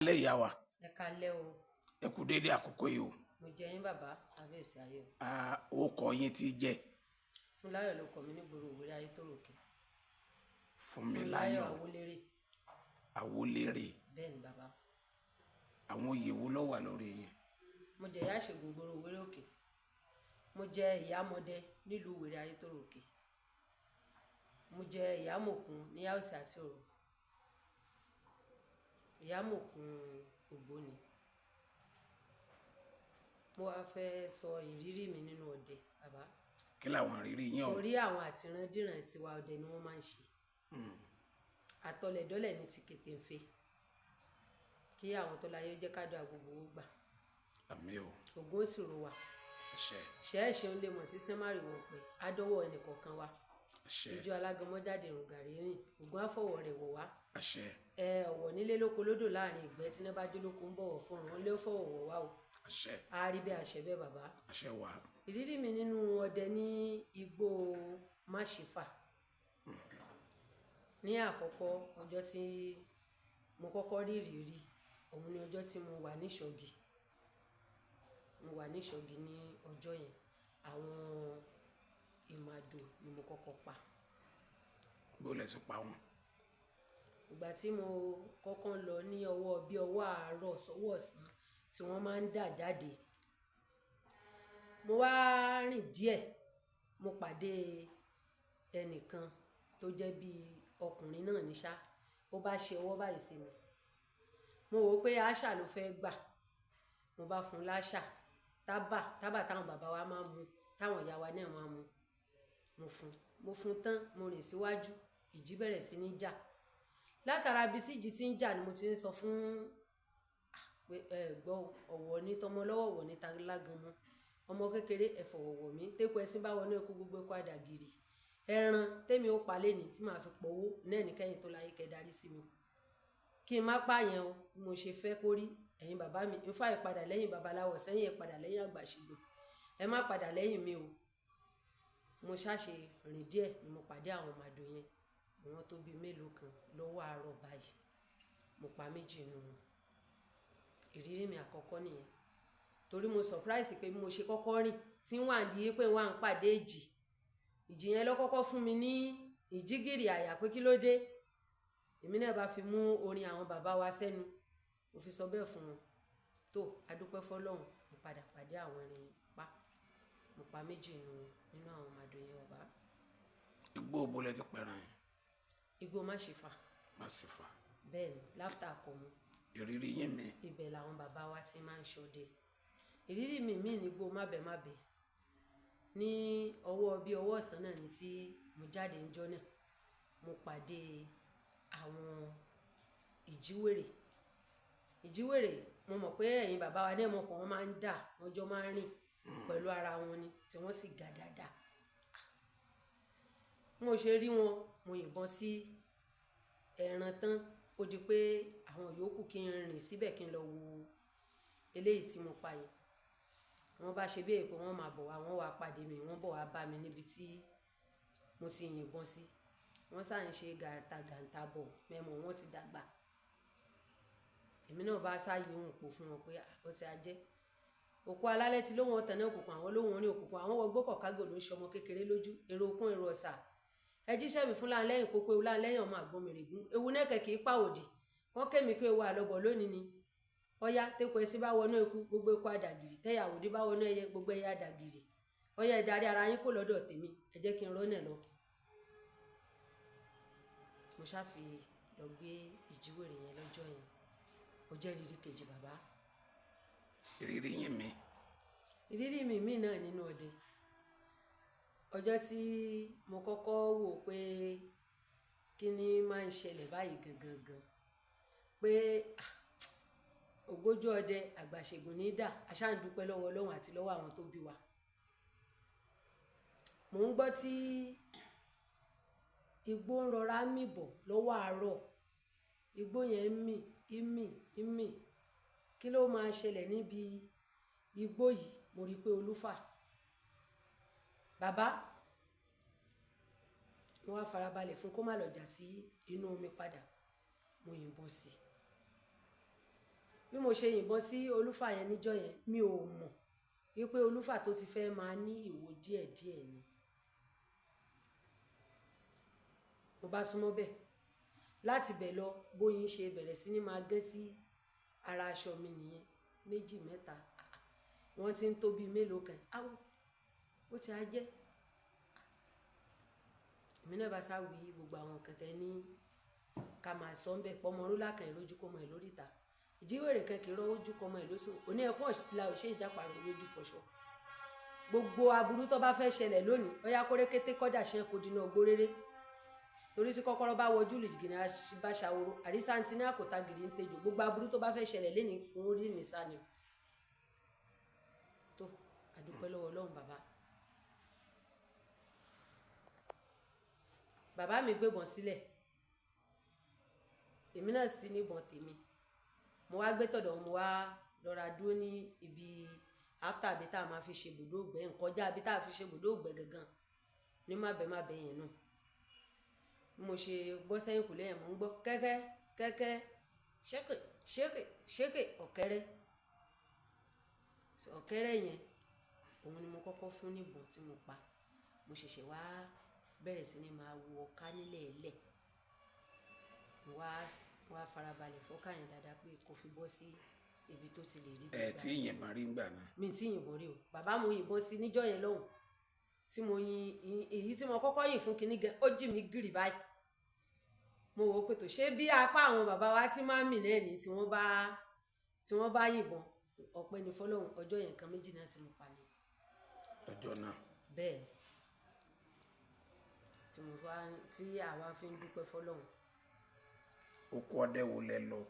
Lẹ́ ìyá wa. Ẹ kalẹ́ o. Ẹ kú déédéé àkókò yìí o. Mo jẹ yín bàbá, àbẹ̀sí ayé o. Orúkọ yín ti jẹ́? Fúnláyọ̀ ló kọ mí nígboro Òwèrè Ayétòròkè. Fúnmiláyọ̀. Àwọlérè. Àwọlérè. Bẹ́ẹ̀ ni bàbá. Àwọn oyè wo ló wà lórí yín? Mo jẹ ìyá ìṣègùn gbòòrò Òwèrè Òkè, mo jẹ ìyámọdẹ nílùú Òwèrè Ayétòròkè, mo jẹ ìyámòkun ní Yáòsì àti Òrò, ìyámòkun Ògbóni. Mo wá fẹ́ sọ ìrírí mi nínú ọdẹ bàbá. Kí làwọn ìrírí yín ọ̀hún? Torí àwọn àtìrandíran tiwa, ọdẹ ni wọ́n máa ń ṣe. Àtọlẹ̀dọ́lẹ̀ ní ti kètèǹfé, kí àwọn tó láyé jẹ́ ká dùn àgbègbè ó gbà. Àmín o. Ògùn ó sì ro wa. Àṣẹ. Ṣẹ́ẹ̀ṣẹ̀ ń lè mọ̀ tí sẹ́márì wọ̀ pé adọ́wọ́ ẹnìkọ̀ọ̀kan wa. Àṣẹ. Ijó alágànmọ́jáde rùngàrí rìn, Ògùn àfọwọ́ rẹ̀ wọ̀ wá. Àṣẹ. Ẹ ọ̀wọ̀ nílé lóko lódò láàrin ìgbẹ́ tí iná bá jó lóko ń bọ̀wọ̀ fún ọ̀run lé fọwọ́ wọ̀ wá o. Àṣẹ. A rí bẹ́ẹ̀, àṣẹ bẹ́ẹ̀ bàbá. Àṣẹ wà. Ìrírí mi nínú ọdẹ ní igbó Máṣífà ní àkọ́kọ́, ọjọ́ tí mo kọ́kọ́ rí ìrírí òun ni ọjọ́ tí mo wà ní Ṣọ́gì. Mo wà ní Ṣọ́gì ní ọjọ́ yẹn, àwọn ìmàdò ni mo kọ́kọ́ pa. Bó lẹ ṣe pa wọn? Ìgbà tí mo kọ́kọ́ ń lọ ní ọwọ́ bí ọwọ́ àárọ̀ sọ́wọ́ ọ̀sán tí wọ́n máa ń dà jáde, mo wá rìn díẹ̀, mo pàdé ẹnìkan tó jẹ́ bí ọkùnrin náà ní ṣá. Ó bá ṣe ọwọ́ báyìí sí mi, mo wò ó pé àṣà ló fẹ́ gbà, mo bá fún un láṣà tábà tábà táwọn bàbá wa máa ń mu, táwọn ìyá wa náà máa ń mu. Mo fún tán, mo rìn síwájú, ìjì bẹ̀rẹ̀ sí ní jà. Látara ibi tí ìjì ti ń jà ni mo ti ń sọ fún pé ẹ gbọ́, ọ̀wọ̀ ní tọmọ lọ́wọ́, ọ̀wọ̀ ní talágan mọ́ ọmọ kékeré, ẹ fọ̀wọ̀wọ̀ mí. Tẹ́kọ̀ ẹṣin bá wọnú ẹkú, gbogbo ẹkọ àdàgìrì ẹran tẹ́mi ó palẹ̀ ní tí màá fi pọ̀wó náà ní kẹ́yìn tó láyé kẹ́ darí sí mi kí n má pààyàn o. Bí mo ṣe fẹ́ kó rí ẹ̀yin bàbá mi, ifá ìpadà lẹ́yìn babaláwo sẹ́yìn, ìpadà lẹ́yìn àgbàṣègùn, ẹ má padà lẹ́yìn mi o. Mo ṣàṣe rìn díẹ̀ ni mo pàdé àwọn màdò yẹn, àwọn tó bíi mélòó kan lọ́wọ́ àárọ̀ báyìí. Mo pa méjì nínú wọn. Ìrírí mi àkọ́kọ́ nìyẹn, torí mo surprise pé bí mo ṣe kọ́kọ́ rìn tí wọ́n à ń di pé wọ́n à ń pàdé ìjì. Ìjì yẹn ló kọ́kọ́ fún mi ní ìjígìrì àyà pé kí ló dé. Èmi náà bá fi mú orin àwọn bàbá wa sẹ́nu, mo fi sọ bẹ́ẹ̀ fún wọn. Tó adúpẹ́ fọlọ́run, mo padà pàdé àwọn ẹni pa, mo pa méjì nínú wọn, nínú àwọn màdò yẹn bàbá. Igbó bo lẹ ti pẹran yẹn? Igbó Máṣífà. Máṣífà. Bẹ́ẹ̀ ni, láfta àkọ́mu. Ìrírí yín mi. Ibẹ̀ làwọn bàbá wa ti máa ń ṣọdẹ. Ìrírí mi míì ní igbó mábẹ́mábẹ́ ní ọwọ́ bí ọwọ́ ọ̀sán náà ni tí mo jáde níjọ́ náà, mo pàdé àwọn ìjíwèrè. Ìjíwèrè, mo mọ̀ pé ẹ̀yin bàbá wa náà mọ̀ pé wọ́n máa ń dà, wọ́n jọ máa ń rìn pẹ̀lú ara wọn ni, tí wọ́n sì ga dáadáa. Mo ṣe rí wọn, mo yìnbọn sí ẹran tán, ó di pé àwọn yòókù kí n rìn síbẹ̀ kí n lọ wo eléyìí tí mo pa yẹn. Wọ́n bá ṣe bí èyí pé wọ́n máa bọ̀ wá, wọ́n wá pàdé mi, wọ́n bọ̀ wá bá mi níbi tí mo ti yìnbọn sí. Wọ́n sá ń ṣe gàǹtàgàǹtà bọ̀ mẹ́mọ̀, wọ́n ti dàgbà. Èmi náà bá sá yí òun pò fún wọn pé ó ti á jẹ́ òkú alálẹ̀ tí lóhun ọ̀tàn náà, òkùnkùn àwọn lóhun orin òkùnkùn, àwọn wọgbó kọ̀kágò ló ń ṣe ọmọ kékeré lójú èrò òkun èrò ọ̀sà. Ẹ jíṣẹ́ mi fún láńlẹ́yìn pópó ewu láńlẹ́yìn ọmọ àgbọn mèrègún ewu náà kẹ̀kẹ́ pàwòdì wọ́n kémi pé ewu àlọ́bọ̀ lónìí ni. Ọ̀yá, tẹ́kọ̀ ẹṣin bá wọnú eku, gbogbo eku àdàgìrì, tẹ́yàwòdì bá wọnú ẹyẹ, gbogbo ẹyẹ àdàgìrì. Ọ̀yá, ẹ darí ara yín kó lọ́dọ̀ tèmi, ẹ jẹ́ kí n rọ́nà lọ. Mo ṣáfi lọ gbé ìjíwèrè yẹn lọ́jọ́ yẹn. Ó jẹ́ ìrírí kejì bàbá. Ìrírí yín mi. Ìrírí mi míì náà nínú ọdẹ, ọjọ́ tí mo kọ́kọ́ wò pé kí ni máa ń ṣẹlẹ̀ báyìí gangan gan, pé ògbójú ọdẹ àgbàṣègùn ní dà, aṣáà ń dúpẹ́ lọ́wọ́ Ọlọ́run àti lọ́wọ́ àwọn tó bí wa. Mò ń gbọ́ tí igbó ń rọra mì bọ̀ lọ́wọ́ àárọ̀, igbó yẹn ń mì ń mì ń mì. Kí ló máa ṣẹlẹ̀ níbi igbó yìí? Mo rí i pé olúfà bàbá mo wá farabalẹ̀ fún kó má lọ jà sí inú omi padà. Mo yìnbọn sí i. Bí mo ṣe yìnbọn sí olúfà yẹn níjọ́ yẹn, mi ò mọ̀ wípé olúfà tó ti fẹ́ máa ní ìwo díẹ̀díẹ̀ ni. Mo bá súnmọ́ bẹ́ẹ̀, láti bẹ̀ lọ bóyin ṣe bẹ̀rẹ̀ sí ní máa gé sí ara aṣọ mi nìyẹn, méjì mẹ́ta, wọ́n ti ń tó bíi mélòó kan. Áwọ̀, ó ti á jẹ́. Èmi náà bá sá wí gbogbo àwọn nǹkan tẹ ní ká máa sọ ń bẹ̀, pọ́nmọ rúlá kan lójú kọ́mọ ẹ̀ lórí ìta. Ìjíwèrè kan kì í rọ́wọ́ ojú kọ́mọ ẹ̀ lóṣù. Òní ẹ̀kún ọ̀la ò ṣe ìjápara lójú fọṣọ. Gbogbo aburú tó bá fẹ́ ṣẹlẹ̀ lónìí, ó yá kórè kété kọ́dà ṣe kó dínà gbóréré. Torí tí kọ́kọ́rọ́ bá wọjú lìjìgìnì bá ṣàwòrò, àrísá ń ti ní àkótá gidi ń tejò. Gbogbo aburú tó bá fẹ́ ṣẹlẹ̀ lénìí kún orí mi sá ni. Tó, a dúpẹ́ lọ́wọ́ Ọlọ́run bàbá. Bàbá mi gbébọn sílẹ̀. Èmi náà sì ti ní ìbọn tèmi. Mo wá gbé tọ̀dọ̀, mo wá lọ́ra dúró ní ibi after àbí tá a máa fi ṣe ibùdó ìgbẹ́, nkọjá àbí tá a fi ṣe ibùdó ìgbẹ́ gangan ní mábẹ́mábẹ́ yẹn náà. Bí mo ṣe bọ́ sẹ́yìn kùlé yẹn, mò ń gbọ́ kẹ́kẹ́ kẹ́kẹ́, ṣékè ṣékè ṣékè ọ̀kẹ́rẹ́. So ọ̀kẹ́rẹ́ yẹn, òun ni mo kọ́kọ́ fún ní ìbọn tí mo pa. Mo ṣẹ̀ṣẹ̀ wá bẹ̀rẹ̀ sí ní máa wo ọká nílẹ̀ ẹlẹ̀. Mo wá farabalẹ̀ fọ́ká yẹn dáadáa pé kó fi bọ́ sí ibi tó ti lè rí Ẹ gbígbà. tí yìnbọn rí ńgbà náà. Mi tí yìnbọn rí o. Bàbá mo yìnbọn sí níjọ́ yẹn lọ́hùn. Tí mo yin èyí tí mo kọ́kọ́ yìn fún kinní gan, ó jì mí gìrì báyìí. Mo wò ó pé tò ṣé bí apá àwọn bàbá wa tí máa ń mì náà ní tí wọ́n bá yìnbọn. Ọpẹ́ ni fọ́lọ́run, ọjọ́ yẹn kan méjì náà tí mo pa ni. Ọjọ́ náà. Bẹ́ẹ̀ ni. Tí mo wá, tí àwa fi ń dúpẹ́ fọ́lọ́run. Oko ọdẹ wo lẹ lọ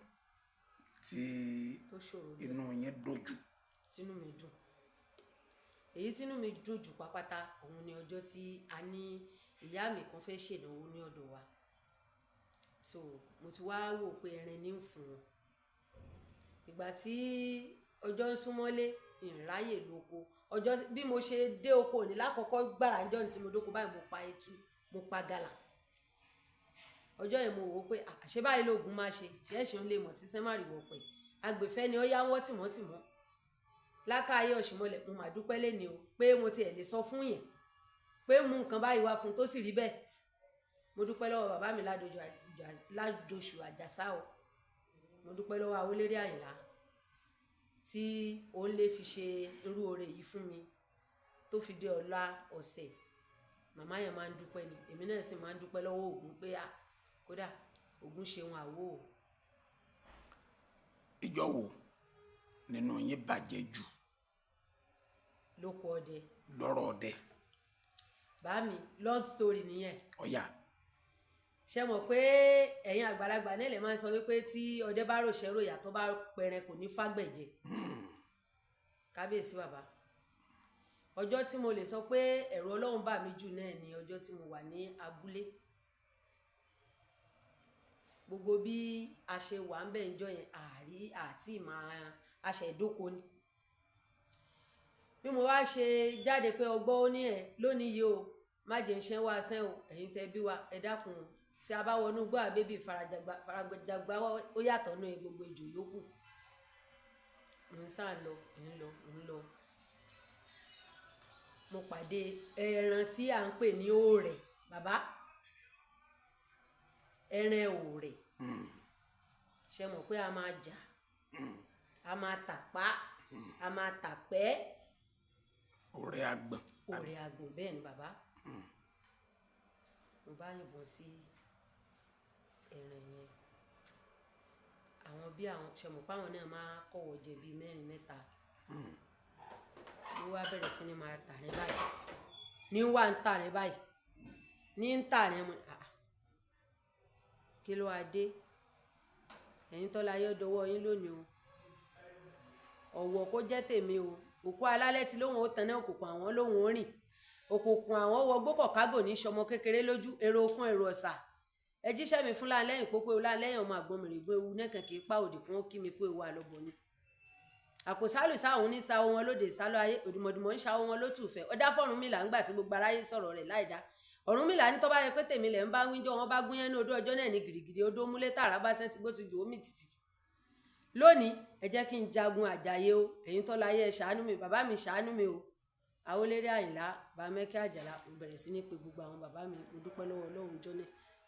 tí tó ṣòro díẹ̀. inú yín dùn jù? Tínú mi dùn. Èyí tínú mi dùn jù pápátá, òun ni ọjọ́ tí a ní ìyá mi kan fẹ́ ṣènáwó ní ọ̀dọ̀ wa. So mo ti wá wò pé ẹran ní ń fún wọn. Ìgbà tí ọjọ́ ń súnmọ́lé, ìráyè lóko. Ọjọ́ bí mo ṣe dé oko òní lákọ̀ọ́kọ́ gbàrà ńjọ́ ní tí mo dóko báyìí, mo pa ẹtu, mo pa gàlà. Ọjọ́ yẹn mo wò ó pé, àṣé báyìí lóògùn máa ṣe, ṣé ẹ̀ṣẹ̀ ń lè mọ̀ tí sẹ́márì wọ̀ pẹ̀. Agbèfẹ́ ni ó yá wọ́n tìmọ́tìmọ́. Lákàáyé ọ̀ṣìnmọ́lẹ̀, mo máa dúpẹ́ léni o pé mo ti ẹ̀ lè sọ fún yẹn pé mú nǹkan báyìí wá fún un tó sì rí bẹ́ẹ̀. Mo dúpẹ́ lọ́wọ́ bàbá mi Ládòṣù Àjàsá o. Mo dúpẹ́ lọ́wọ́ Awoléré Àyìnlá tí ó lè fi ṣe irú oore yìí fún mi tó fi dé ọ̀la ọ̀sẹ̀. Màmá yẹn máa ń dúpẹ́ ni, èmi náà sì máa ń dúpẹ́ lọ́wọ́ Ògún pé à, kódà Ògún ṣe wọn àwo o. Ìjọ wo nínú yín bàjẹ́ jù? Lóko ọdẹ. Lọ́rọ̀ ọdẹ. Bá mi, long story nìyẹn. Ọ̀yà. Ṣé mọ̀ pé ẹ̀yin àgbàlagbà náà lè máa ń sọ wípé tí ọdẹ bá ròṣẹ́ ròyà tó bá pẹrẹ kò ní fágbẹ̀jẹ. Kábíyèsí bàbá. Ọjọ́ tí mo lè sọ pé ẹ̀rù Ọlọ́run bà mí jù náà ni ọjọ́ tí mo wà ní abúlé. Gbogbo bí a ṣe wà ń bẹ̀ ńjọ́ yẹn, àárí àti máa a ṣẹ̀ dóko ni. Bí mo wá ṣe jáde pé ọgbọ́n ó ní ẹ̀ lónìí yìí o, má jẹ́ ń ṣẹ́ wá sẹ́ o, ẹ̀yin tẹ bí wa, ẹ dákun o. Tí a bá wọnú igbó àbẹ́bí farajàgbá ó yàtọ̀ nínú gbogbo ejò yòókù. Mo ń sá lọ, ń lọ, ń lọ. Mo pàdé ẹran tí à ń pè ní òrẹ̀, bàbá. Ẹran òrẹ̀. Ṣé mọ̀ pé a máa jà, a máa tàpá, a máa tàpẹ́. Òrẹ̀ àgbọ̀n. Òrẹ̀ àgbọ̀n bẹ́ẹ̀ ni bàbá. Mo bá yìnbọn sí ẹran yẹn. Àwọn bí àwọn, ṣé mọ̀ pé àwọn náà máa kọ̀wọ̀ jẹ bí mẹ́rin mẹ́ta. Mo wá bẹ̀rẹ̀ sí ní máa tà ní báyìí. Ní wá ń tà ní báyìí. Ní ń tà ní mo ní, àà. Kí ló wá dé? Ẹ̀yin tọ́lá yọ dọwọ́ yín lónìí o. Ọ̀wọ̀ kó jẹ́ tèmi o. Òkú alálẹ̀ tí lóhùn ó taná òkùnkùn àwọn lóhùn ó rìn. Òkùnkùn àwọn wọ gbókọ̀ kágò ní sọmọ kékeré lójú, èrò okun èrò ọ̀sà. Ẹ jíṣẹ́ mi fún Láńlẹ́yìn pópó ewu Láńlẹ́yìn ọmọ àgbọn mìrìgbọ́n ewu nẹ́kan kì í pa òdì kún ó kí mi kú ewu àlọ́bọ̀ ni. Àkòsálù sáwọn ní sa wọn lóde ìsálọ ayé, òdùmọ̀dùmọ̀ ń sa wọn lótùfẹ́. Ọ̀dá fọ́rúnmìlà ńgbà tí gbogbo aráyé sọ̀rọ̀ rẹ̀ láìda. Ọ̀rúnmìlà ní tó bá yẹ pé tèmi lẹ̀ ń bá wíjọ́ wọn bá gúnyán ní odó ọjọ́ náà ní gìrìgìrì odó múlé tààrà bá sẹ́ńtì gbó ti jù omi tìtì. Lónìí, Ẹ jẹ́ kí n jagun àjàyè o, ẹ̀yin tó láyé, ẹ ṣàánú mi, bàbá mi, ṣàánú mi o. Àwọlérè Àyìnlá Bámẹ́kẹ́ Àjàlá, mo bẹ̀rẹ̀ sí ní pe gbogbo àwọn bàbá mi. Mo dúpẹ́ lọ́wọ́ Ọlọ́run jọ́nẹ̀,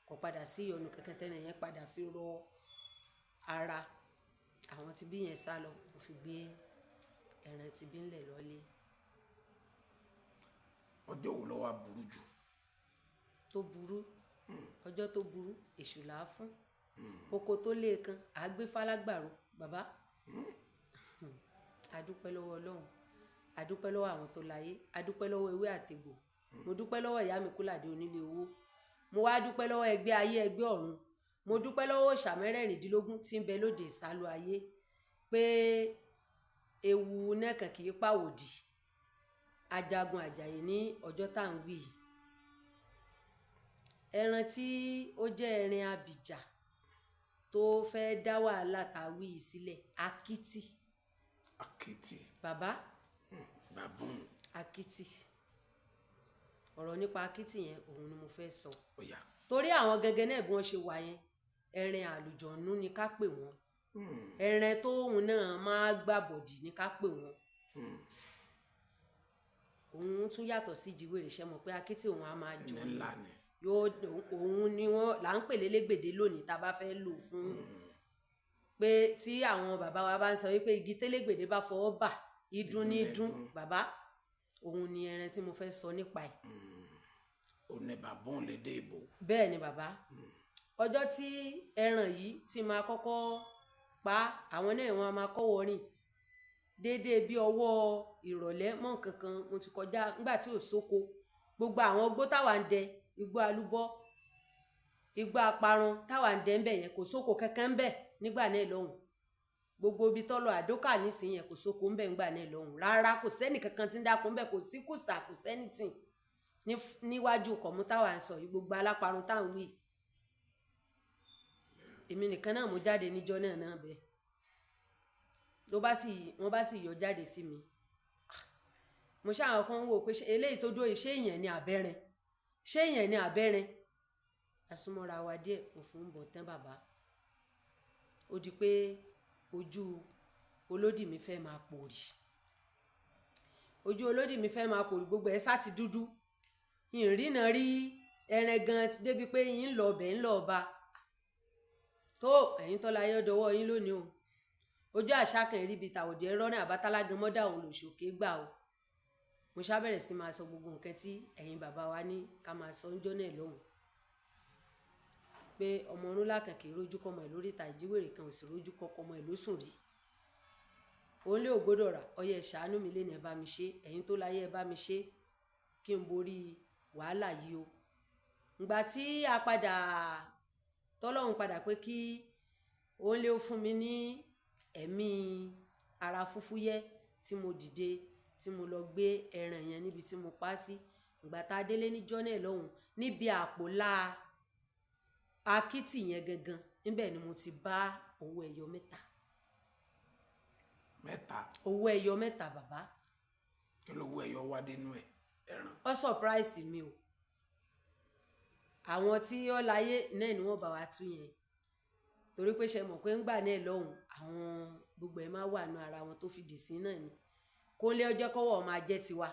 kò padà sí ìyọnu kẹ̀kẹ́ tẹ́lẹ̀ yẹn padà fi rọ ara àwọn tí bí yẹn sá lọ. Mo fi gbé ẹran tí bí ńlẹ̀ lọ́lé. Ọjọ́ wo ló wá burú jù? Tó burú, ọjọ́ tó burú, èṣù là á fún oko tó léèkan àgbé falágbàro. Bàbá, a dúpẹ́ lọ́wọ́ Ọlọ́run, a dúpẹ́ lọ́wọ́ àwọn tó láyé, a dúpẹ́ lọ́wọ́ ewé àtegbò, mo dúpẹ́ lọ́wọ́ ìyá mi Kúlàdé onílé owó, mo wá dúpẹ́ lọ́wọ́ ẹgbẹ́ ayé, ẹgbẹ́ ọ̀run, mo dúpẹ́ lọ́wọ́ òòṣà mẹ́rẹ̀ẹ̀rìndínlógún tí ń bẹ lóde ìsálú ayé, pé ewu nẹ́kan kì í pàwòdì. Ajagun àjàyè ní ọjọ́ tá à ń wí yìí, ẹran tí ó jẹ́ ẹrin abìjà tó fẹ́ dá wàhálà tá a wí yìí sílẹ̀, akítì. Akitì? Bàbá. Bàbún. Akítì, ọ̀rọ̀ nípa akítì yẹn òun ni mo fẹ́ sọ. Ó yá. Torí àwọn gẹ́gẹ́ náà bí wọ́n ṣe wà yẹn, ẹrin àlùjọ̀nú ni ká pè wọ́n, ẹran tóun náà máa gbàbọ̀dì ni ká pè wọ́n. Òun tún yàtọ̀ sí jíwèrè. Ṣe mọ̀ pé akítì òun á máa jọ ní ńlá ni. Yóò, òun ni wọ́n là ń pè lélégbèdé lónìí tá a bá fẹ́ lò fún pé tí àwọn bàbá wa bá ń sọ wípé igi télégbèdé bá fọwọ́ bà, idun ní Idun ní dún. dún. Bàbá, òun ni ẹran tí mo fẹ́ sọ nípa ẹ̀. Ó ní bàbún lédè ìbò. Bẹ́ẹ̀ ni bàbá. Ọjọ́ tí ẹran yìí ti máa kọ́kọ́ pa, àwọn náà wọn a máa kọ́wọ́ rìn déédéé bí ọwọ́ ìrọ̀lẹ́ mọ́ nǹkan kan. Mo ti kọjá nígbà tí ò sóko, gbogbo àwọn igbó táwa ń dẹ, igbó alúbọ́, igbó aparun táwa ń dẹ ń bẹ̀ yẹn, kò sóko kankan ń bẹ̀ nígbà náà lọ́hùn. Gbogbo ibi tọ́lọ àdókà nísìnyí yẹn, kò sóko ń bẹ̀ ńgbà náà lọ́hùn rárá. Kò sẹ́nì kankan tí ń dáko ń bẹ̀, kò sí kùsà, kò sẹ́nì tì níwájú kọ̀mú táwa ń sọ yìí, gbogbo aláparun táwọn wí. Èmi nìkan náà mo jáde níjọ́ náà náà bẹ́ẹ̀ ló bá sì wọ́n bá sì yọ jáde sí mi. Mo ṣáà kan wò pé ṣé eléyìí tó dúró yìí, ṣé èèyàn ni àbẹ́rin? Ṣé èèyàn ni àbẹ́rin? Àsomọ́ra wa díẹ̀, mo fún un bọ̀ tán bàbá. Ó di pé ojú olódì mi fẹ́ máa pòrì, ojú olódì mi fẹ́ máa pòrì, gbogbo ẹ̀ sá ti dúdú, ìrìnà rí ẹran gan débi pé yín ń lọ ọbẹ̀ ń lọ ọba tó. Ẹ̀yin tọ́lá ayé ọdọwọ́ yín lónìí o. Ojú àṣà kan ìríbi tàwọ̀dì ẹ̀rọ náà àbátálágan mọ́dà òun lòṣòkè gbà o. Mo ṣá bẹ̀rẹ̀ sí máa sọ gbogbo nǹkan tí ẹ̀yin bàbá wa ní ká máa sọ ńjọ́ náà lọ́hùn, pé ọmọ ọdún lákàn kì í rójú kọmọ ẹ̀ lórí ìta, ìjíwèrè kan ò sì rójú kọkọ ọmọ ẹ̀ lóṣùn rí. Òun lé ògbódò rà ọyẹ, ẹ ṣàánú mi lẹ́nu, ẹ bá mi ṣe, ẹ̀yin tó láyé, ẹ bá mi ṣe kí n borí wàhálà yìí o. Ìgbà tí a padà tọ́lọ́hún padà pé kí òun lé ó fún mi ní ẹ̀mí ara fúfúyẹ́ tí mo dìde tí mo lọ gbé ẹran yẹn níbi tí mo pa á sí. Ìgbà tá a délé níjọ́ náà lọ́hùn, níbi àpò láa akítì yẹn gangan, níbẹ̀ ni mo ti bá owó ẹyọ 3. 3? Owó ẹyọ 3, bàbá. Kí ló wọ ẹyọ wá dénú ẹ ẹran? Ó surprise mi o. Àwọn tí ó láyé náà ni wọ́n bá wa tú yẹn, torí pé ṣe mọ̀ pé ńgbà náà lọ́hùn, àwọn gbogbo ẹ̀ máa wà nù ara wọn tó fi dì sí náà ni kó lé ọjọ́ kọ́wọ́ máa jẹ́ tiwa.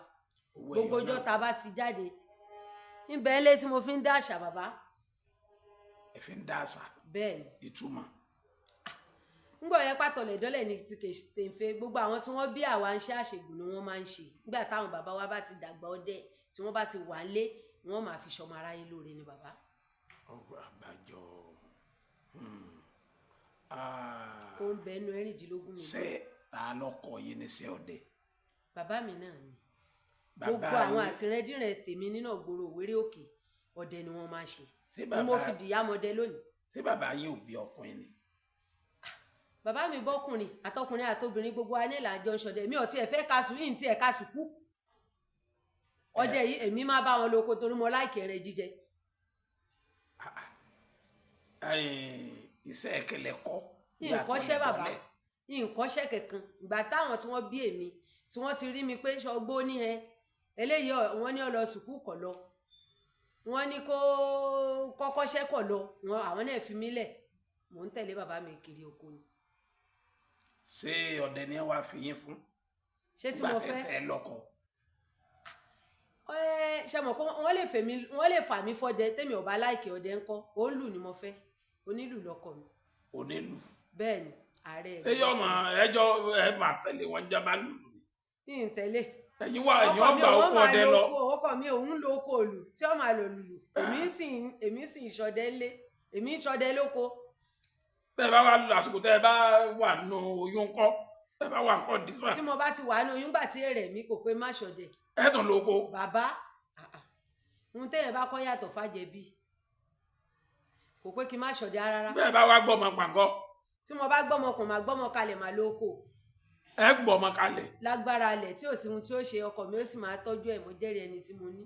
Owó gbogbo ẹyọ ọjọ́ náà. tá a bá ti jáde ńbẹ ilé tí mo fi ń dá àṣà, bàbá. Ẹ fi ń dá àṣà? Bẹ́ẹ̀ ni. Ìtumọ̀? Ńgbọ̀ yẹn pàtọ́lẹ̀ dọ́lẹ̀ ní ti kèfé. Gbogbo àwọn tí wọ́n bí àwa ń ṣe àṣègùn ni wọ́n máa ń ṣe nígbà táwọn bàbá wa bá ti dàgbà ọdẹ, tí wọ́n bá ti wà ń lé, wọ́n máa fi ṣọmọ aráyé lóore ni, bàbá. Ọgbà àgbàjọ. Ó ń bẹ ẹnu 16 mi. Ṣé ta lọkọ yìí ní ṣe ọdẹ? Bàbá mi náà ni. Bàbá Gbogbo àwọn yín- àtìrẹ́dìrẹ́ tèmi nínú ògbóró òwéré òkè, ọdẹ ni wọ́n máa ń ṣe. Ṣé Ni mo bàbá fi dìyàmọdẹ lónìí. Ṣé bàbá yín ò bí ọkùnrin ni? Bàbá mi bọ́kùnrin àtọkùnrin àtobìnrin, gbogbo wa ní ìlàjọ ń ṣọdẹ. Mi ò tiẹ̀ fẹ́ kaṣù yìí, ní tiẹ̀ kaṣù kú. Ọdẹ yìí èmi máa bá wọn lóko torí mo láìkì ẹran jíjẹ. Ẹ̀yin, iṣẹ́ ẹ̀kẹlẹ̀ kọ́? Nǹkanṣẹ́ bàbá, nǹkanṣẹ́ kankan. Ìgbà táwọn tí wọ́n bí èmi tí wọ́n ti rí mi pé ṣọgbó ní ẹ eléyìí, wọ́n ní ó lọ sùkúù kọ̀ lọ, wọ́n ní kó kọ́kọ́ṣẹ́ kọ̀ lọ, wọn àwọn náà fi mí lẹ̀, mò ń tẹ̀lé bàbá mi kiri oko ni. Ṣé ọdẹ ni ẹ wá fi yín fún? Ṣé tí Nígbà mo tẹ́ fẹ́ fẹ́ lọ́kọ. Ẹ ṣe mọ̀ pé wọ́n lè fà mí fọ́dẹ tèmi ò bá láìkè ọdẹ ńkọ́. Òǹlù ni mo fẹ́, onílù lọ́kọ mi. Onílù. Bẹ́ẹ̀ ni, ààrẹ Ṣé yóò mọ ẹjọ́ ẹ máa tẹ̀lé wọn jábá lùlù ni? Ní tẹ̀lé. Ẹ̀yin wà ẹ̀yin Ọkọ mi ọgbà òun oko máa ọdẹ lo lọ. oko, ọkọ mi òun lo oko òlù tí ó máa lò lùlù, èmi sì ń ṣọdẹ ńlé, èmi ń ṣọdẹ lóko. Tẹ́ ẹ bá wà lọ àsìkò tẹ́ ẹ bá wà nù oyún ńkọ́, tẹ́ ẹ bá wà kọ́ndíṣàn? Tí mo bá ti wà ní oyún gbà tí èrè mi kò pé má ṣọdẹ. Ẹ tún lóko. Bàbá, ohun téèyàn bá kọ́ yàtọ̀ fàjẹbí, kò pé kí n má ṣọdẹ rárá. Bẹ́ẹ̀ bá wá gbọ́mọ pàǹgọ́? Tí mo bá gbọ́mọ kùn, máa gbọ́mọ kalẹ̀, máa lóko. Ẹ gbọ́mọ kalẹ̀. Lágbára alẹ̀ tí ò sí ohun tí ó ṣe ọkọ mi, ó sì máa tọ́jú ẹ̀. Mo jẹ́rìí ẹni tí mo ní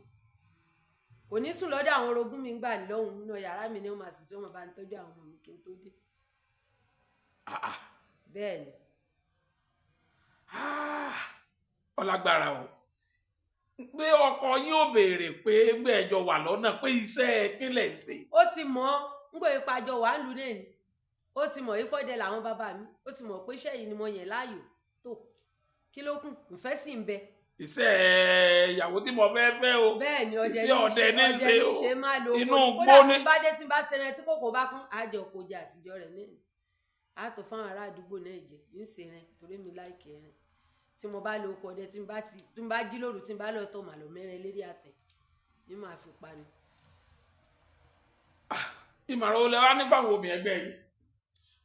kò ní sùn lọ́dọ̀ àwọn orogún mi gbà lọ́hùn nínú yàrá mi ni ó máa sùn, tí ó máa bá ń tọ́jú àwọn ọmọ mi kí n tó dé. Bẹ́ẹ̀ ni. Ọlágbára o, pé ọkọ yín ò béèrè pé ńgbẹ́ ẹjọ́ wà lọ́nà pé iṣẹ́ kílẹ̀ ń ṣe? Ó ti mọ̀ ọ́ ń gbé ìpàjọ wà ń lu náà ni. Ó ti mọ̀ ìpọ́dẹ làwọn bàbá mi, ó ti mọ̀ pé iṣẹ́ yìí ni mo yàn láàyò tó kí ló kù, ìfẹ́ sì ń bẹ. Iṣẹ́ ìyàwó tí mo fẹ́ fẹ́ o. Bẹ́ẹ̀ ni, ọdẹ Iṣẹ́ ní í ọdẹ ní í ọdẹ ṣe ní í o. ṣe, máa lo Inú oko. igbó Kódà ní. tí n bá dé, tí n bá ṣẹran tí kòkó bá kún, àjọ kò jẹ àtijọ́ rẹ̀ náà ni a tó fáwọn ará àdúgbò náà jẹ ń ṣe rẹ, torí mi láìkè rẹ. Tí mo bá lo oko ọdẹ, tí n bá jí lóru, tí n bá lọ tọ̀ màlúù mẹ́rin lérí àtẹ ní màá fi panu. Ìmọ̀ràn olè wa ní fáwọn obìnrin ẹgbẹ́ yìí?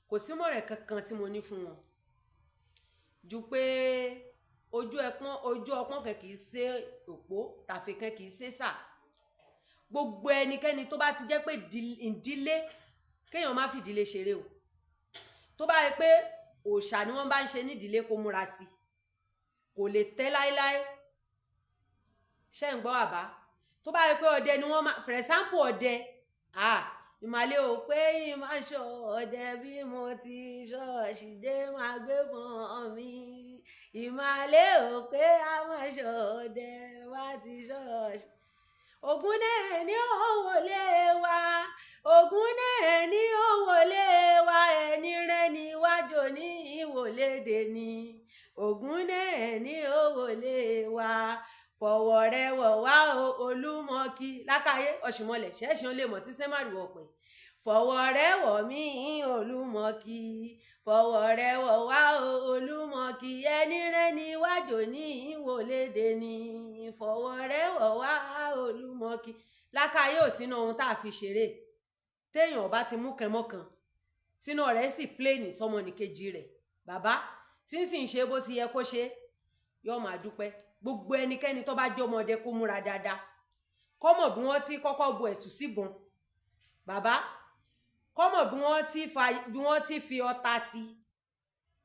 Kò sí mọ̀rẹ̀ kankan tí mo ní fún wọn ju pé ojú ẹpọ́n ojú ọpọ́n kan kì í ṣe òpó tàfi kan kì í ṣe sà. Gbogbo ẹnikẹ́ni tó bá ti jẹ́ pé ìdílé, kéèyàn má fi ìdílé ṣeré o. Tó bá yẹ pé òòṣà ni wọ́n bá ń ṣe nídìílé, kó múra sí i, kò lè tẹ́ láéláé. Ṣé ń gbọ́, bàbá? Tó bá yẹ pé ọdẹ ni wọ́n máa, for example ọdẹ, ah, ìmàlẹ́ ò pé yín máa ṣọ ọdẹ bí mo ti ṣọ́ọ̀ṣì dé máa gbé mọ́ mi. Ìmàlẹ́ ò pé a máa ṣọ ọdẹ wá ti ṣọ́ọ̀ṣì. Ògún náà ní ó wọlé wa, Ògún náà ní ó wọlé wa, ẹni rẹ ní wájú ní ìwòlédè ni. Ògún náà ní ó wọlé wa, fọwọ́ rẹ wọ̀ wá o, Olúmọkì lákàyé ọ̀ṣìmọlẹ̀ ṣẹ́ṣin lè mọ̀ tí sẹ́màrì ọ̀pẹ̀. Fọwọ́ rẹ wọ̀ mí, Olúmọkì, fọwọ́ rẹ wọ̀ wá o, Olúmọkì, ẹni rẹ ní wájú ní ìwòlédè ni. Fọwọ́ rẹ wọ̀ wá, Olúmọkì. Lákàyé ò sínú ohun tá a fi ṣeré. Téèyàn bá ti mú kẹmọ́kan tínú rẹ̀ sì pléènì sọmọnìkejì rẹ̀, bàbá, tí ń sì ń ṣe bó ti yẹ kó ṣe, yóò máa dúpẹ́. Gbogbo ẹnikẹ́ni tó bá jẹ́ ọmọdé, kó múra dáadáa, kọ́mọ̀ bí wọ́n ti kọ́kọ́ bu ẹ̀tù síbọn, bàbá, kọ́mọ̀ bí wọ́n ti fi ọta sí.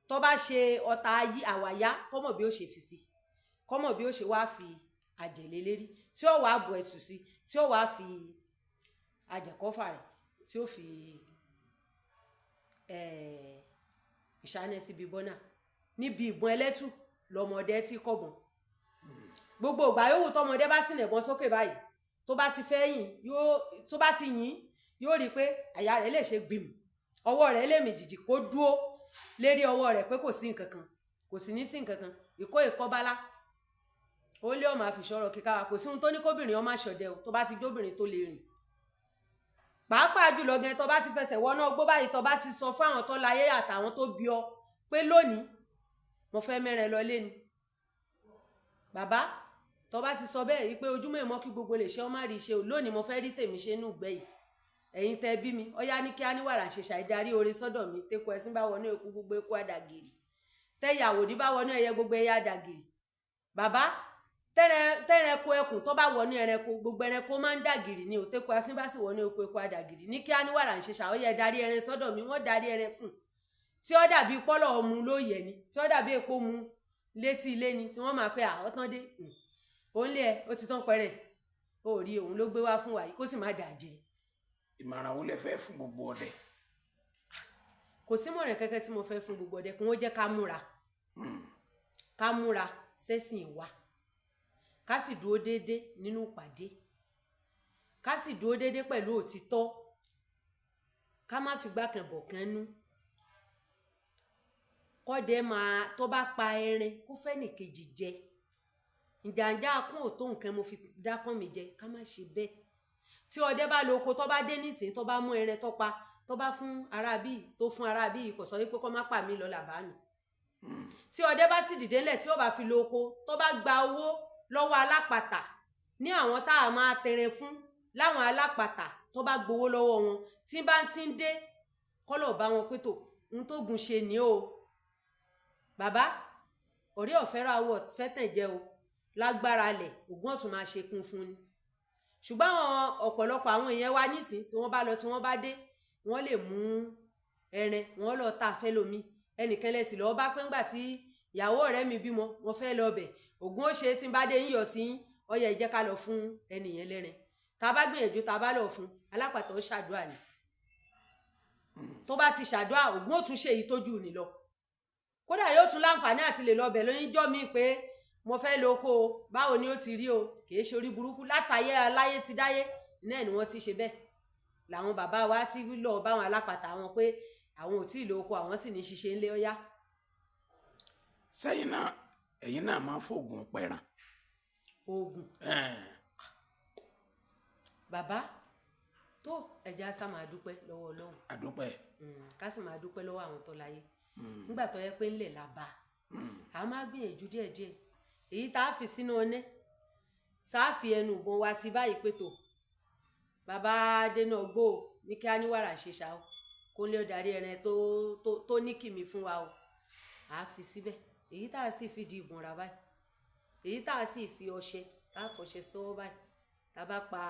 Tó bá ṣe ọta ayí àwàyá, kọ́mọ̀ bí ó ṣe fi sí, kọ́mọ̀ bí ó ṣe wá fi àjẹ̀lé lérí, tí ó wàá bu ẹ̀tù sí, tí ó wàá fi àjẹkọ́fà rẹ̀, tí ó fi ìṣáná síbi bọ́nà níbi ìbọn ẹlẹ́tù lọ́mọdé tí kọ̀bọ̀n. Gbogbo ìgbà yòówù tọmọdé bá sì nẹ̀bọn sókè báyìí, tó bá ti fẹ́ yìn, yóò tó bá ti yìn, yóò rí i pé àyà rẹ̀ lè ṣe gbìm, ọwọ́ rẹ̀ lè mì jìjì, kó dúó lérí ọwọ́ rẹ̀ pé kò sí nǹkan kan, kò sì ní sí nǹkan kan. Ìkó ìkọ́bálá ó lé ọmọ àfìṣọrọ kíká wa. Kò sí ohun tó ní kóbìnrin ọmọ àṣọdẹ o. Tó bá ti jóbìnrin tó lè rìn, pàápàá jùlọ gan, tó bá ti fẹsẹ̀ wọná ọgbó báyìí, tó bá ti sọ fáwọn tó láyé àtàwọn tó bí ọ pé lónìí mo fẹ́ mẹ́rẹ̀ lọ lé ni, bàbá, tó bá ti sọ bẹ́ẹ̀ yìí pé ojúmọ́ ìmọ̀ kí gbogbo lè ṣe ọ má rí ṣe o, lónìí mo fẹ́ rí tèmi ṣe nù gbẹ́ yìí, ẹ̀yin tẹ́ bí mi, ọyá ní kí á ní wàrà ṣe ṣàìdarí oore sọ́dọ̀ mi. Tẹ́kọ̀ ẹ̀sìn bá wọnú eku, gbogbo eku àdàgìrì. Tẹ́yàwó ní bá wọnú ẹyẹ, gbogbo ẹyẹ àdàgìrì. Bàbá, tẹ́rẹ̀kọ ẹkùn tó bá wọnú ẹranko, gbogbo ẹranko máa ń dàgìrì ni o. Tẹ́kọ̀ ẹ̀sìn bá sì wọnú eku, eku àdàgìrì. Ní kí á ní wàrà ṣe ṣàwọ́yẹ darí ẹran sọ́dọ̀ mi, wọ́n darí ẹran fún tí ó dàbí pọ́lọ̀ ọmú lóye ni, tí ó dàbí epo mu létí ilé ni, tí wọ́n máa pe àwọn tán dé òun lé ẹ, ó ti tán pẹrẹ ó rí òun ló gbé wá fún wa yìí, kó sì má dàjẹ́. Ìmọ̀ràn wo lẹ fẹ́ fún gbogbo ọdẹ? Kò sí mọ̀ràn kẹ́kẹ́ tí mo fẹ́ fún gbogbo ọdẹ, kí wọ́n jẹ́ ká múra, ká múra sẹ́sìn wa, ká sì dúró déédé nínú ìpàdé, ká sì dúró déédé pẹ̀lú òtítọ́, ká má fi gbákan bọ̀ kan nú. Kọ́dẹ máa tó bá pa ẹrin kó fẹ́ nìkejì jẹ, ìjànjà kún ò tó nǹkan, mo fi dákàn mi jẹ, ká má ṣe bẹ́ẹ̀. Tí ọdẹ bá lọ oko, tó bá dé nísìnyí, tó bá mú ẹrin tó pa, tó bá fún aráabí, tó fún aráabí, kò sọ wípé kó má pa mí lọ làbánu. Tí ọdẹ bá sì dìde ńlẹ̀, tí ó bá fi lọ oko, tó bá gba owó lọ́wọ́ alápatà ní àwọn tá a máa tẹrẹ fún láwọn alápatà, tó bá gbowó lọ́wọ́ wọn, tí bá ti ń dé kọ́lọ̀ bá wọn pé tó ń tó gun ṣe ní o, bàbá ọ̀rẹ́ ọ̀fẹ́ ra owó ọ̀fẹ́ tẹ̀ jẹ́ o, lágbára lẹ̀ ògùn ọ̀tún máa ṣe kún fún ni. Ṣùgbọ́n àwọn ọ̀pọ̀lọpọ̀ àwọn èèyàn wa nísìn, tí wọ́n bá lọ, tí wọ́n bá dé, wọ́n lè mú ẹran wọ́n lọ ta fẹ́ lomi. Ẹnìkan lẹ́sìn lọ́wọ́ bá pé ńgbà tí ìyàwó ọ̀rẹ́ mi bímọ, wọ́n fẹ́ lọ bẹ̀, ògùn ó ṣe tí n bá dé yín yọ̀ sí yín, ọyẹ ẹ jẹ́ ká lọ fún ẹnìyẹn lẹ́rìn. Tá a bá gbìyànjú, tá a bá lọ fún alápàtà, ó ṣàdúrà ni. Tó bá ti ṣàdúrà, ògùn ó tún ṣe èyí tójú ní lọ. Kódà yóò tún láǹfààní àti lè lọ bẹ̀ lóníjọ́ mi pé mo fẹ́ lo oko o, báwo ni ó ti rí o? Kìí ṣe orí burúkú látàyé aláyé ti dáyé náà ni wọ́n ti ṣe bẹ́ẹ̀. Làwọn bàbá wa ti lọ báwọn alápàtà wọn pé àwọn ò tí ì lo oko, àwọn sì ní ṣiṣẹ́ ńlẹ̀ ọ̀yá. Sẹ́yìn náà, ẹ̀yin náà máa ń fògùn pẹ̀ràn? Oògùn? Bàbá tó, ẹ̀jẹ̀ á sá máa dúpẹ́ lọ́wọ́ Ọlọ́run. Àdúpẹ́. Ká sì máa dúpẹ́ lọ́wọ́ àwọn tó láyé. Nígbà tó yẹ pé ńlẹ̀ la bá a máa gbìyànjú díẹ̀díẹ̀, èyí tá a fi sínú ọ̀nẹ́, tá a fi ẹnu ìbọn wa sí báyìí pé tó bàbá dénú ọgbó o, ní kí á ní wàrà ṣe ṣá o, kó lè darí ẹran tó ní kìmí fún wa o, à á fi síbẹ̀. Èyí tá a sì fi di ìbọn ra báyìí, èyí tá a sì fi ọṣẹ, tá a fọṣẹ sọ́wọ́ báyìí, tá a bá pa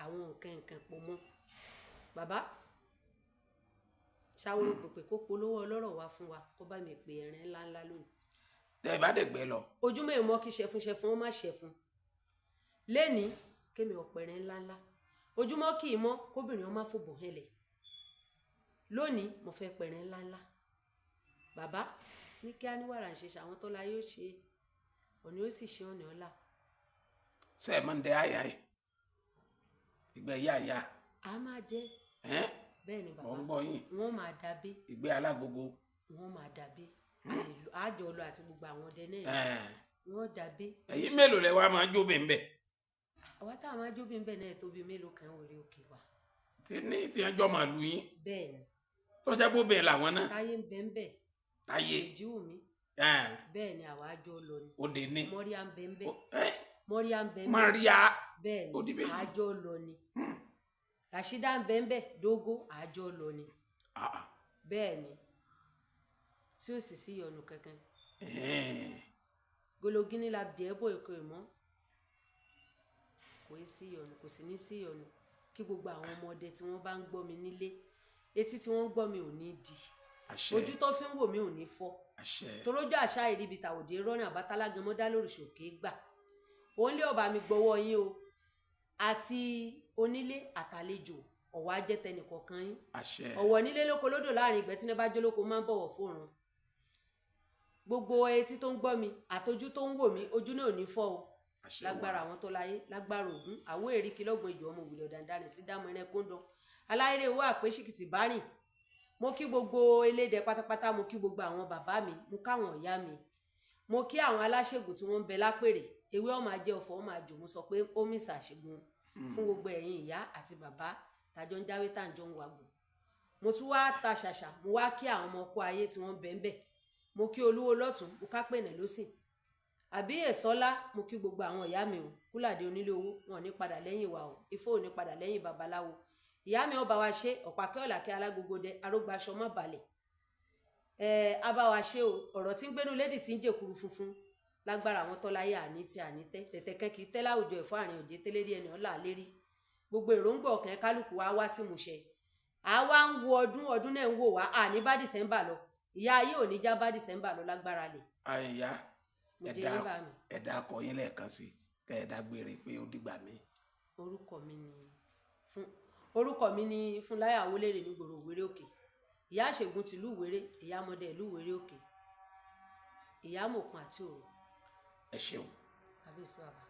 àwọn nǹkan nǹkan pọ̀ mọ́. Bàbá ṣàwòrò pèpè kó polówó ọlọ́rọ̀ wá fún wa, kó bá mi pè ẹran ńláńlá lónìí. Tẹ́ ẹ bá dẹ̀ gbẹ lọ. Ojúmọ́ èèmọ́ kí ṣẹfun ṣẹfun ó má ṣẹfun lẹ́ni kémi ọ̀pẹ̀rẹ̀ ńláńlá. Ojúmọ́ kì í mọ́ kóbìnrin ó má fòbò hẹlẹ̀. Lónìí mo fẹ́ pẹ̀rẹ̀ ńláńlá. Bàbá ní kí á ní wàrà ń ṣe ṣàwọn tọ́lá yóò ṣe ọ̀nà, ó sì ṣe ọ̀nà ọ̀la. Ṣe é máa ń dẹ àyà ẹ ìgbẹ́ yá àyà? A máa dẹ́. Ẹ́n? Bẹ́ẹ̀ ni. Mọ̀ Bàbá ń gbọ́ yín. Wọ́n máa dàbí. Ìgbẹ́ alágogo. Wọ́n máa dàbí àjọ lọ àti gbogbo àwọn ọdẹ náà. Ẹ̀ẹ́n. Wọ́n dàbí. Ẹ̀yin mélòó lẹ wá máa jó bẹ́ẹ̀ bẹ́ẹ̀? Àwa táwọn ajóbi ń bẹ̀ náà tó bíi mélòó kan wèrè òkè wa. Tí ní tí wọ́n jọ máa lu yín? Bẹ́ẹ̀ ni. Tọ́jà bó bẹ́ẹ̀ làwọn náà. Táyé ń bẹ ń bẹ̀. Táyé. Èjìwùmí. Ẹ̀ẹ́n. Bẹ́ẹ̀ ni, àwa àjọ lọ ni. Òde ní. Mọ́ríà ń bẹ ń bẹ̀. Ẹ́? Mọ́ríà ń bẹ ń bẹ̀. Maria. Bẹ́ẹ̀ Ó di ni. méjì. Àjọ lọ ni. Ràṣídà ń bẹ ń bẹ̀, Dógó, àjọ lọ ni. Ah, ah. Bẹ́ẹ̀ ni, tí ó sì sí ìyọnu kankan. Ẹ̀ẹ́n. Gologini la dẹ̀ bò èkó ìmọ̀, kò í sí ìyọnu, kò sì ní sí ìyọnu. Kí gbogbo àwọn ọmọdé tí wọ́n bá ń gbọ́ mi nílé, etí tí wọ́n ń gbọ́ mi ò ní di. Àṣẹ. Ojú tó fi ń wò mí ò ní fọ́. Àṣẹ. Torójú àṣà ìríbi tàwòdì rọ́nà àbátálágẹmọ́dá lóríṣòkè gbà òun lé ọba mi gbọ́wọ́ yín o, àti onílé àtàlejò, ọ̀wọ́ ajẹ́tẹnìkọ̀ọ̀kan yín. Àṣẹ. Ọ̀wọ̀ nílé lóko lódò láàrin ìgbẹ́ tí ní bá jólóko máa ń bọ̀wọ̀ fóòrùn. Gbogbo etí tó ń gbọ́ mi àtojú tó ń wò mí, ojú náà ò ní fọ́ o. Àṣẹ. Lágbára Wà. àwọn tó láyé, lágbára Ògún àwọ̀ èrìkì lọ́gbọ̀n ìjọ ọmọ òwúlẹ̀ ọ̀dàndàrìn sí dámọ̀ ẹran kóńdọ̀ aláìrè owó àpèsìkìtì bá rìn. Mo kí gbogbo elédè pátápátá, mo kí gbogbo àwọn bàbá mi, mo káwọn ìyá mi, mo kí àwọn aláṣègùn tí wọ́n ń bẹ lápèrè ewé ọmọ ajé ọ̀fọ̀ ọmọ àjò. Mo sọ pé ó mì ṣàṣègùn fún gbogbo ẹ̀yin ìyá àti bàbá tàjọ ń jáwé tàjọ ń wàgùn. Mo tún wá ta ṣàṣà, mo wá kí àwọn ọmọ ọkọ ayé tí wọ́n ń bẹ ń bẹ. Mo kí olúwo lọ́tún, mo kápẹ̀nẹ̀ lọ́sìn àbí èsọ́lá. Mo kí gbogbo àwọn ìyá mi o, kúlàdé onílé owó, wọn ò ní padà lẹ́yìn wa o, ifó ò ní padà lẹ́yìn babaláwo. Ìyá mi ọba wa ṣe ọ̀pákẹ́ ọ̀làkẹ́ alágógódé arógbáṣọ má balẹ̀ ẹ abá wa ṣe o. Ọ̀rọ̀ tí ń gbénu lédì tí ń jèkuru funfun, lágbára àwọn tọ́láyé, àní tí àní tẹ́ tẹ̀tẹ̀kẹ́ kì í tẹ́ láwùjọ ẹ̀fọ́ àrìn òjé tẹ́lérí ẹni ọ̀la lérí. Gbogbo èròǹgbà ọkàn kálukú wa wá sí ìmúṣẹ. Àwa ń wo ọdún, ọdún náà ń wò wá, àní bá Dìsẹ́mbà lọ, ìyá ayé ò ní já bá Dìsẹ́mbà lọ lágbára lè. Àyìnyá. Mo jẹ Ẹ̀dá yín bá mi. Ẹ̀dá akọ yín lẹ́ẹ̀kan sí kẹ́ ẹ̀dá gbére pé ó dìgbà mi. Orúkọ mi ni Fúnláyọ̀ Awólérè nígboro Ìwéré Òkè, ìyá àṣègùn tìlú Ìwéré, ìyá ọmọdé ìlú Ìwéré Òkè, ìyá mòkun àti òru. Ẹ ṣeun. Àbí sí bàbá.